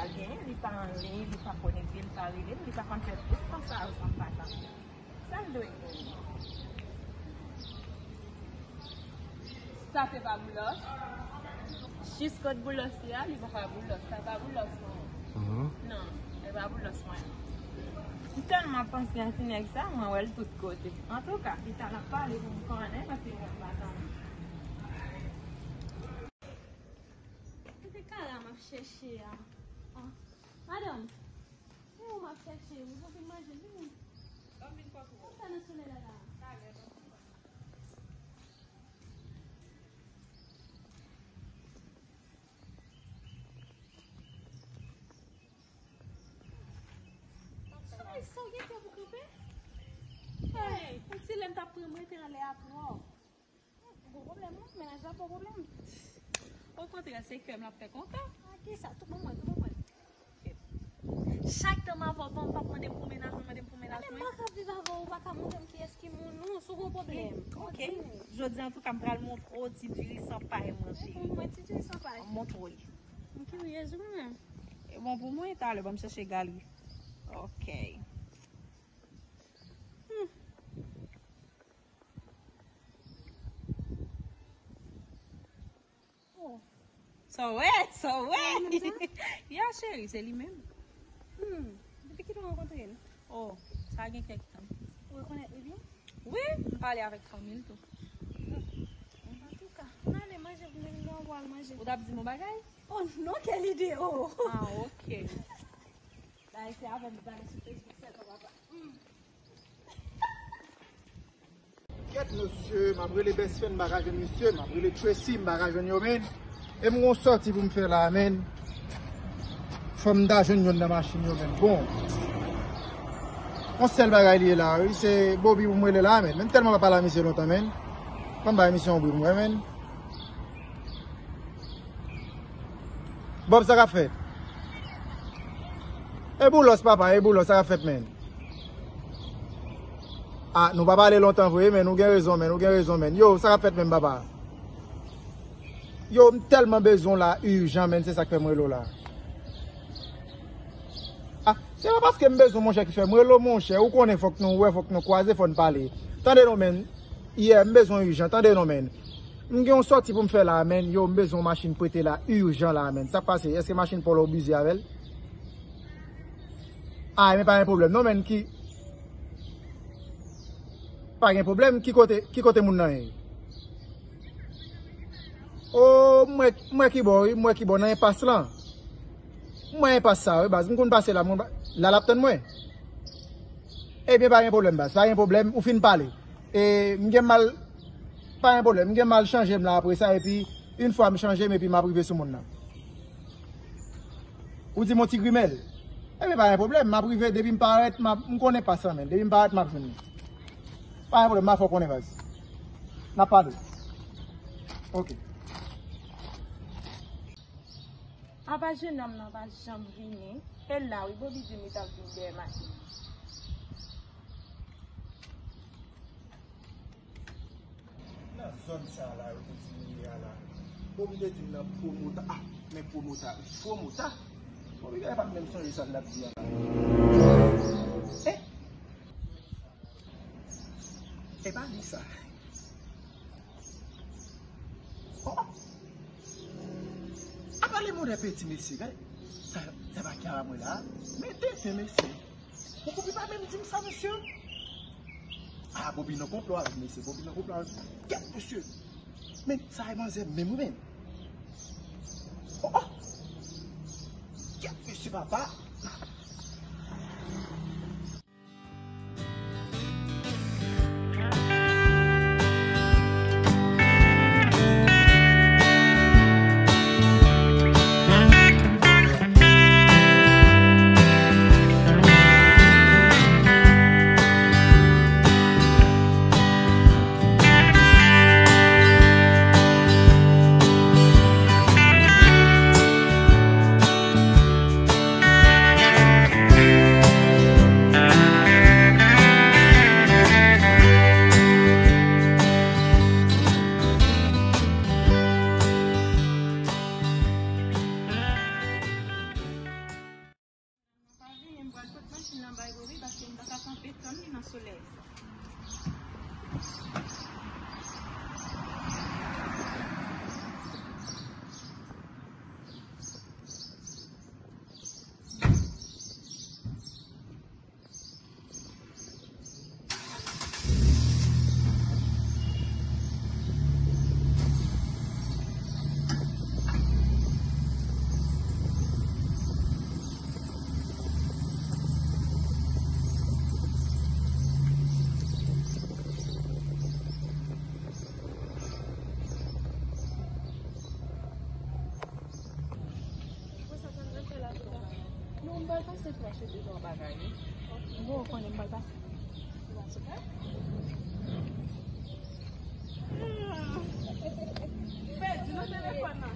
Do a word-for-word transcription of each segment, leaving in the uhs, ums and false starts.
Al genyen, li pa anliy, li pa konekte, li pa rele m, li pa konn fè tout tan sa yo san m pa tande. Sa l dwe genyen? Sa se pa Boulos? Jis kot Boulos ye a, li pa pa Boulos. Sa pa Boulos mwen. Mhm. Non, li pa Boulos mwen. M tèlman panse a ti nèg sa, mwen wè l tout kote. Antouka, pita n ap pale pou m konnen, paske mwen pa tande. Se te Kara m ap chèche a. Ah, madanm, se ou m ap chèche, ou pa vin manje, vini. Ban m vin kot ou. Konsa nan solèy la la. Talè, ban m vin. Ay, sa w gen kè pou kanpe? Hey, on ti lè m t ap pran m rete anlè a twòp. Gwo pwoblèm, wi. Mennaj la gwo pwoblèm. Okontrè, se kè m l ap fè kontan. A kisa? Tou ban mwen, tou ban mwen. Chak tan m avè w, ban m p ap mande m pou mennaj mwen, mande m pou mennaj mwen. Men m pa ka viv avè w, ou pa ka montre m kiyès ki moun ou, si w gen pwoblèm. Ok. Jodi a, antouka, m pral montre w ti diri san pay mwen, cheri. Montre mwen ti diri san pay. M montre w li. M kiryèz wi mwen menm. E bon pou mwen, talè, ban m chèche galeri. Ok. Hmm. Oh. Sa w wè, sa w wè. Se li menm sa? Ya, cheri, se li menm. Hmm. Depi kilè w rankontre l? Oh, sa gen kèk tan. Ou rekonèt li byen? Wi, m pale avèk fanmi l tou. Antouka, n ale manje, m gen yon pral manje. Ou t ap di m yon bagay? Oh non, quelle idée, oh! Ah, ok. Bagay se avè m, bagay sou Facebook sèlman, papa. Hmm. Kèt mesye, m ap rele best friend, m pa ka jwenn misye, m ap rele Tracy, m pa ka jwenn yo, men. E m gon sòti pou m fè la, men. Fò m ta jwenn yonn nan machin yo, men. Bon. On sèl bagay li ye la, wi, se Bobby pou m rele la, men. Men m tèlman pa pale a misye lontan, men. Fò m bay misye yon bri pou m wè, men. Bob, sa k ap fèt? E Boulos, papa, e Boulos, sa k ap fèt, men? Ah, nou pa pale lontan vre, men, ou gen rezon, men, ou gen rezon, men. Yo, sa k ap fèt menm, papa? Yo, m tèlman bezwen w la, ijan, men, se sa k fè m rele w la. Ah, se pa paske m bezwen w, monchè, ki fè m rele w, monchè. Ou konnen, fòk nou wè, fòk nou kwaze, fò n pale. Tande non, men. Yeah, m bezwen w ijan, tande non, men. M gen yon sòti pou m fè la, men. Yo, m bezwen yon machin prete la, ijan la, men. Sa k pase? Èske machin pa w la ou bize avè l? Ah, men pa gen pwoblèm, non, men. Ki, pa gen pwoblèm, ki kote, ki kote moun nan ye? Oh, m wè, m wè ki bò, wi, m wè ki bò, nan enpas lan. M wè enpas sa, wi, baz. M konn pase la, m konn pa-, la, l ap tann mwen. Ebyen, pa gen pwoblèm, baz. Pa gen pwoblèm, ou fin pale. E, m gen mal, pa gen pwoblèm, m gen mal chanje m la apre sa, epi, yon fwa m chanje m, epi m ap rive sou moun nan. Ou di m on ti grimèl. Ebyen, pa gen pwoblèm, m ap rive, depi m parèt, m ap, m konnen pa sa, men. Depi m parèt, m ap jwenn li. Pa gen pwoblèm, m ap fè w konnen, baz. N ap pale. Ok. Apa jennonm nan pa janm vini. E l la, wi, Bobby di m li t ap vin dèyè machin. Nan zòn sa la, yo te di m li a la. Bobby te di m nan Promota. Ah, men Promota, Promota. Bobby genlè pa t menm sonje sa l t ap di a la. Eh? E pa li sa. Oh, oh. Apa le monde peti mesye, gade. Sa, sa pa ki a mwen la. Men tenten mesye. Ou konprann pa menm di m sa, mesye. Ah, Bobby nan konplo avèk mesye. Bobby nan konplo avèk. Kèt mesye. Men sa e manzè menm wi menm. Oh, oh. Kèt mesye papa. Machin nan bay bri wi, paske m pa ka kanpe tann li nan solèy sa. Bon, sa, sa n pral fè la, Touka? Non, m pral pase pou achte de twa bagay, wi. Bon, ou konnen m pral pase. Pèdi nan telefòn nan.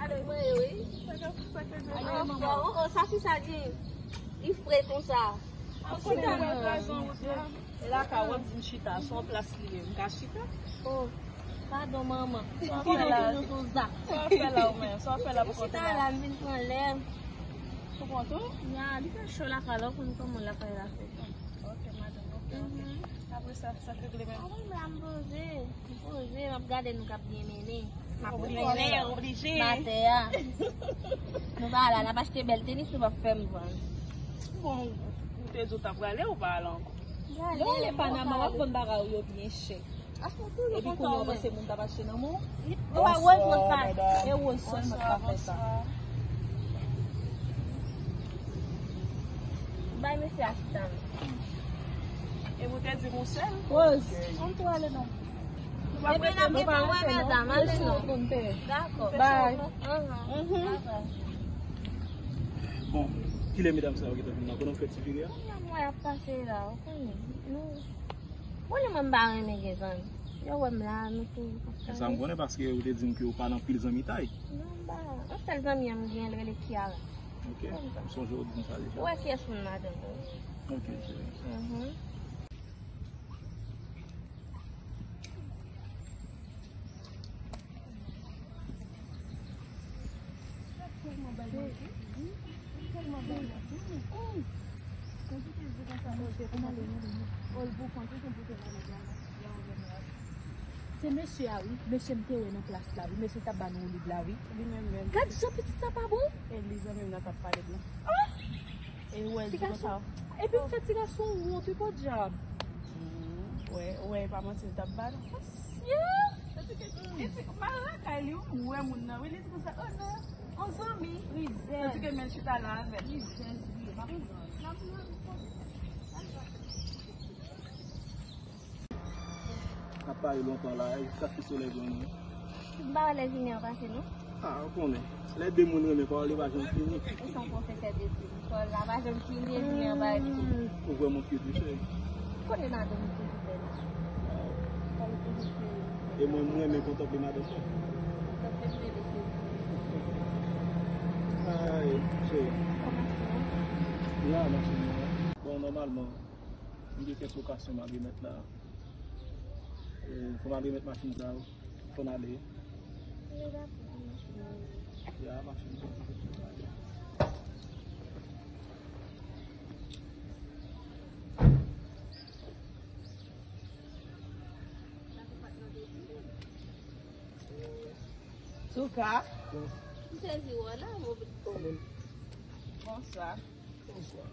Ale, mwen, wi. Sa k ap, sa k ap. Ale, manman. Oh, oh, sa fi sa di. Li fre konsa. Chita nan. E la ka w ap di m chita, se yon plas li ye, m ka chita? Oh, padon, manman. Sa w fè la? Sa w fè la ou menm? Sa w fè la pou konte la? Chita la, m vin pran lè. Pou kont ou? Ya, li fè cho lakay la, ou konn kòman lakay la fè. Ok, madanm, ok, ok. Mhm. Apre sa, sa k regle menm? Apre m la, m poze. M poze, m ap gade nou k ap byen mennen. M ap mennen, oblije. Batè a. Nou pa la, n ap achte bèl tenis, nou p ap fè m vann. Bon, ou te di w t ap prale, ou pa ale ankò? Lè w ale Panama, w ap vann bagay ou yo byen chè. Epi kounye a w panse moun t ap achte nan men w? Ou wè wòz mwen pa. E wòz sèlman k ap fè sa. Bay mesye a chita menm. E ou te di m ou sèl? Wòz. Ann tou ale non. Ebyen, n ap gentan wè medam, ale non. Dakò. Bay. Ahn. Mhm. Dakò. Bon, kilè medam sa yo gentan vin la? Konnen w fè ti vire a? Kounye a m wè y ap pase la, ou konnen. Nou, bon, mwen menm m pa renmen gen zanmi. Yo wè m la, nou tou ap pale. Sa m konnen paske ou te di m ke ou pa nan pil zanmitay. Non, m pa. Yon sèl zanmi an m gen, l rele Kiara. Ok. M sonje ou di m sa deja. Ou wè kiyès moun madanm ou. Ok, cheri. Mhm. Se mesye a wi, mesye m te wè nan plas la wi, mesye t ap ba nou woulib la wi. Li menm menm. Gad jan pitit sa pa bon. E li zanmi m nan t ap pale blan. Ah! E ou wè l di konsa. Epi m fè ti gason wont wi, podyab. Ou wè, ou wè, e pa manti l t ap ba nou. Mesye! Li di, m al lakay li wi, m wè moun nan wi, li di konsa, oh non, on zanmi. Rizèz. Li di ke men l chita la avè l. Rizèz li ye, pa konprann. N ap pale lontan la, jiskaske solèy pran nou. M pa wè lè jimè an pase non. Ah, ou konnen. Lè de moun renmen pawòl yo pa janm fini. Ou se yon pwofesè de pi. Pawòl la pa janm fini, jimè an pa vini. Ou vrèman cute wi, cheri. Kote madanm ou toujou fè la? Sa li toujou fè. E mwen, mwen renmen kontanple madanm mwen. Kontanple m rele cheri. Ay, cheri. Kòman machin nan? Ya, machin nan. Bon, nòmalman, m gen kèk lokasyon m al remèt la. E, fò m al remèt machin sa yo. Fò n ale. Ya, machin. Touka. M sezi wè la, mo. Bonswa. Bonswa.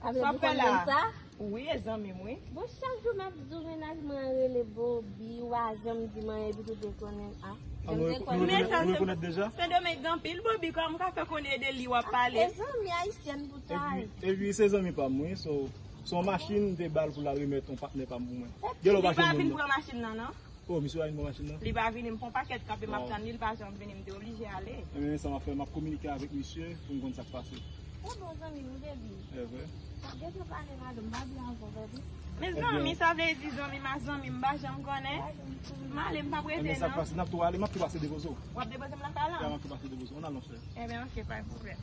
Sa w fè la? Wi, e zanmi m wi. Bon, chak jou m ap di w mennaj mwen an rele Bobby, ou pa janm di m anyen, epi tou te konnen, ah. Janm te konnen. Men sa, Sendomeng gen anpil Bobby, kòman m ka fè konnen de li w ap pale? E zanmi ayisyèn pou ta. Epi, epi se zanmi pa m wi, so, se yon machin m te ba l pou l al remèt yon patnè pa m pou mwen. Li pa vin pran machin nan, non? Oh, misye pa vin pran machin nan? Li pa vini, m pran pakèt kanpe, m ap tann li, li pa janm vini, m te oblije ale. Ebyen, men sa m ap fè, m ap kominike avèk misye pou m konn sa k pase. Ou bon zanmi m wi, baby. E vre? Gentan pale madanm, m pa byen ankò, baby. Men zanmi, sa vle di zanmi m a zanmi m, m pa janm konnen. M ale, m p ap rete non. Ebyen, sa k pase, n ap tou ale, m ap tou pase depoze w. W ap depoze m lakay la? Ya, m ap tou pase depoze w. Ann al non, cheri. Ebyen, ok, pa gen pwoblèm.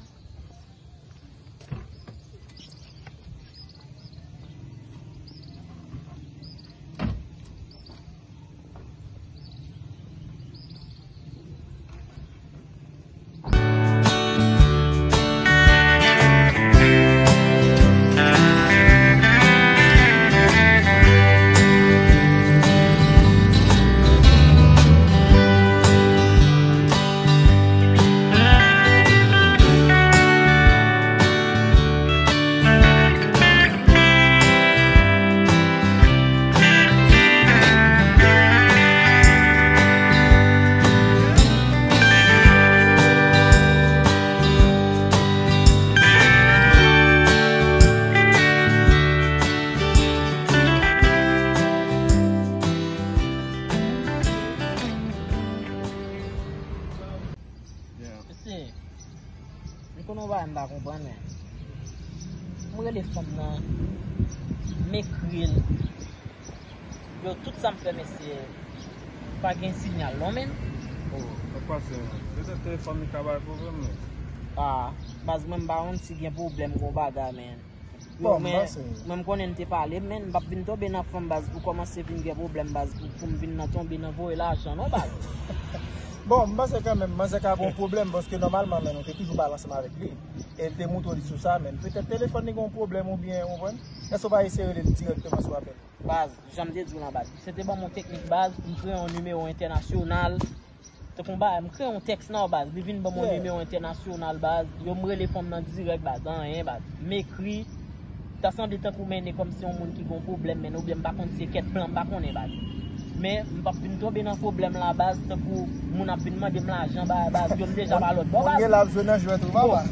Konnen yon bagay m pa konprann, men. M rele fanm nan, m ekri l. Yo, tout sa m fè, mesye, pa gen sinyal, non, men. Oh, sa k pase, men? Petèt telefòn li ka bay pwoblèm, men. Ah, baz, mwen, m pa konn si gen pwoblèm, gon bagay, men. Yo, bon, men, mwen, m konnen n te pale, men m p ap vin tonbe nan fanm, baz, pou kòmanse vin gen pwoblèm, baz, pou, pou m vin nan tonbe nan voye lajan, non, baz. Bon, m panse kanmenm, manzè ka gon pwoblèm, paske nòmalman, men, nou te toujou pale ansanm avèk li. E l te moutre w li sou sa, men petèt telefòn li gen yon pwoblèm oubyen, ou konprann? Èske w pa eseye rele l dirèkteman sou apèl? Baz, jan m te di w lan, baz, misye te ban m yon teknik, baz, m kreye yon nimewo entènasyonal. Tankou yon bagay, m kreye yon tèks nan, baz, li vin ban m yon nimewo entènasyonal, baz, yo, m rele fanm nan dirèk, baz, anyen, baz, m ekri. Ta sanble tankou mennen kòmsi yon moun ki gon pwoblèm, men oubyen m pa konn se kèt plan, m pa konnen, baz. Men, m p ap vin tonbe nan pwoblèm la, baz, tankou moun ap vin mande m lajan, ba-, baz, yo, m deja pa lòt bò, baz. Moun gen la ap jwe nan jwèt ou, papa.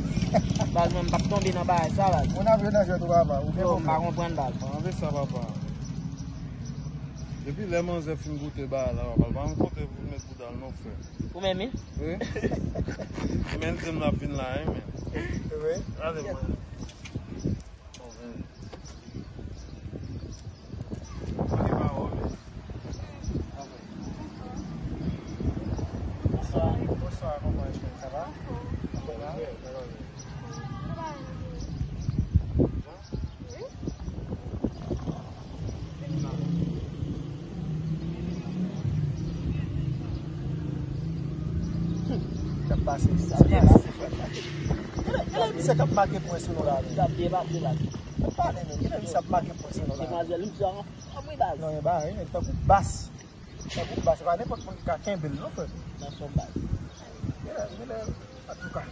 Baz, mwen, m p ap tonbe nan bagay sa, baz. Moun ap jwe nan jwèt ou, papa. Ou gen pwoblèm. Yo, m pa konprann, baz. Anlve sa, papa. Depi lè manzè fin goute bagay la, papa, l pa yon kote pou l met bouda l non, frè. Ou menm, wi? Wi. Men l di m l ap vin la, wi, men. Wi. Gade mwen. Bonswa. Bonswa, kòman w ye? Ça va? Ça va? Sa k pase, sa k pase. Gade misye k ap make pwen sou nou la, men. Gade misye ap make pwen sou nou la. Demwazèl, misye an fòm, wi, baz. Non, e ba, e tankou bas. Tankou bas, se pa nenpòt moun ki ka kenbe l, non, frè. Nan fòm, baz. Genlè, genlè, antouka.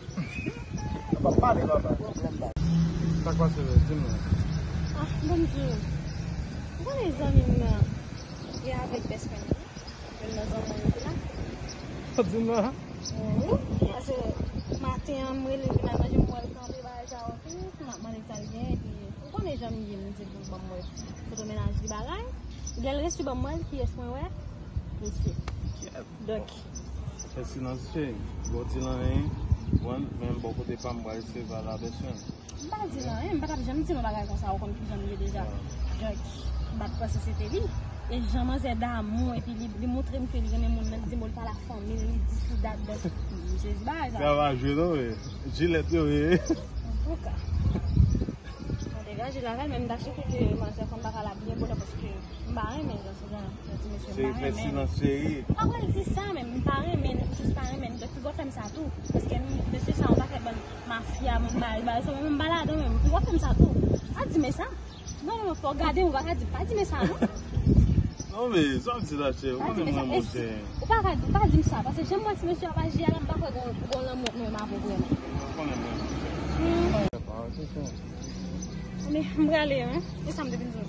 Nou p ap pale, papa. Sa k pase, di m non. Ah, bonjou. Ou konnen zanmi m nan, li avèk bèsmèn li. Youn nan zanmi w ki la. Sa di m la? Wi, paske maten an, m rele l vin al manje, m wè l kanpe, bagay sa yo, tou, m ap mande l sa l gen, epi ou konnen jan m ye, m di l pou l ban m wè foto mennaj li bagay. Lè l resi ban m wè l, kiyès mwen wè? Mesye. Donk. Fè silans, cheri. Bon, di l anyen, men bò kote pa m, m pral eseye pale avè sè m. M pa di l anyen, m pa t ap janm di l yon bagay konsa, ou konn kijan m ye deja. Donk, m pa t panse se te li. E jan manzè damou, epi li, li montre m ke li renmen moun nan, li di m li pa la fanmi l, li di sou dat, donk, m sezi bagay sa. Sa pa jwe non, wi. Jilèt yo, wi. Antouka. Mwen degaje l avè l, men m ta swete ke manzè konn bagay la byen bonè, paske m pa renmen jan se jan, jan ti mesye m pa renmen. Cheri, fè silans, cheri. M pa pral di sa, men m pa renmen, m jis pa renmen. Donk, piga w fè m sa tou. Paske m, mesye sa, yon pakèt bann mafya, moun bagay, bagay sa, mwen menm m pa ladan menm. Piga w fè m sa tou. Pa di m sa. Non, non, non, fò w gade, ou pa ka di, pa di m sa, non. Non, men, sa w di la, cheri, ou konnen mwen, monchè. Ou pa ka di, pa di m sa, paske jan m wè ti mesye ap aji a la, m pa kwè gon, gon lanmou ant mwen menm avè w vrèman. Ou konnen mwen, monchè. Hmm. Bon, m prale, wi. E sa m te vin di w.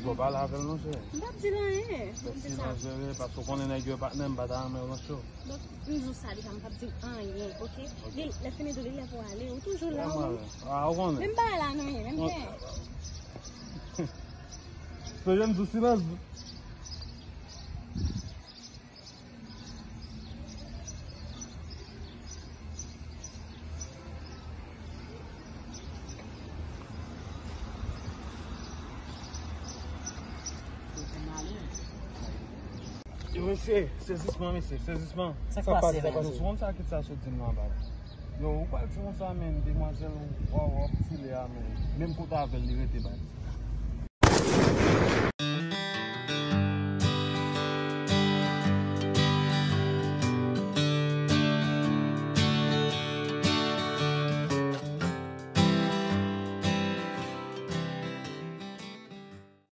Bon, pale avè l non, cheri. M p ap di l anyen. Fè silans, cheri, paske w konnen nèg yo e patnè, m pa ta renmen w nan cho. Donk, m di w sa deja, m p ap di l anyen, oke? Oke. Li, lè fini di w, li lè pou ale, ou toujou la, ou menm. Ah, ou konnen. Menm bagay la, nou ye, menm jan. Se jan m di w silans. Yo, mesye, sezisman, mesye, sezisman. Sa k pase, men? Ou konn sa kit sa sot di m nan anba la. Yo, ou pral di konsa, men, demwazèl, ou, w ap, w ap file a, men, menm kote avè l, li rete, baz.